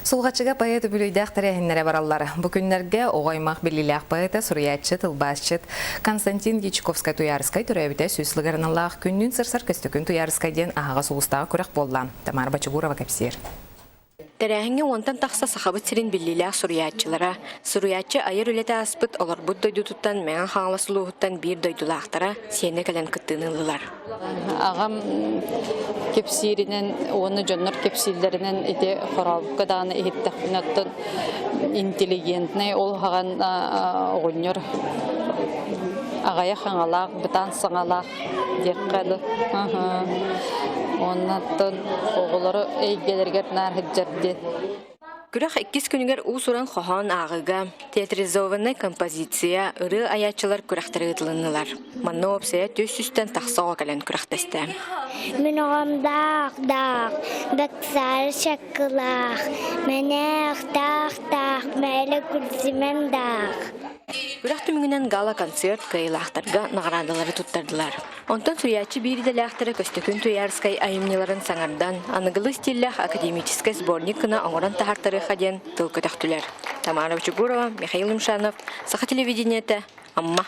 Сулҕаччыга поэт үбүлүөйдээх тэрээһиннэрэ бараллар. Бу күннэргэ оҕо аймах биллиилээх поэта, суруйааччы, тылбаасчыт Константин Дьячковскай-Туйаарыскай төрөөбүтэ сүүс сылыгар аналлаах Күннүүн сырсар Көстөкүүн Туйаарыскай диэн аһаҕас улуустааҕы күрэх буолла. Тамара Бочугурова кэпсиир. Тэрээһиҥҥэ уонтан тахса Сахабыт сирин биллиилээх суруйааччылара, суруйааччы айар үлэтэ ааспыт олорбут дойдутуттан Мэҥэ Хаҥалас улууһуттан биир дойдулаахтара сиэнэ кэлэн кыттыыны ыллылар. Аҕам кэпсииринэн уонна дьоннор кэпсииллэринэн ити хорообукка даҕаны иһиттэхпинэ оттон интеллигентнэй ол хаҕан оҕонньор аҕайах аҥалаах бытаан саҥалаах диэххэ дылы уонна оттон оҕолору эйгэлэригэр наар сылдьар диэн. Күрэх иккис күнүгэр уус-уран хоһоон ааҕыыга, театрализованнай композиция, ырыа айааччылар күрэхтэрэ ыытылыннылар. Манна уопсайа түс сүүстэн тахса оҕо кэлэн күрэхтэстэ. Мин оҕом даах даах, баксаары шаккылаах, мэнээх таах таах, мээлэ күлсүмэм даах. Күрэх түмүгүнэн гала-концерт кыайыылаахтарга наҕараадалары туттардылар. Онтон суруйааччы биир идэлээхтэрэ Көстөкүүн Туйаарскай айымньыларын саҥардан, аныгылыы стиллээх академическай сборник гына оҥорон таһаартарыахха диэн тыл көтөхтүлэр. Тамара Чугурова, Михаил Юмшанов, Саха телевидениетэ, Амма.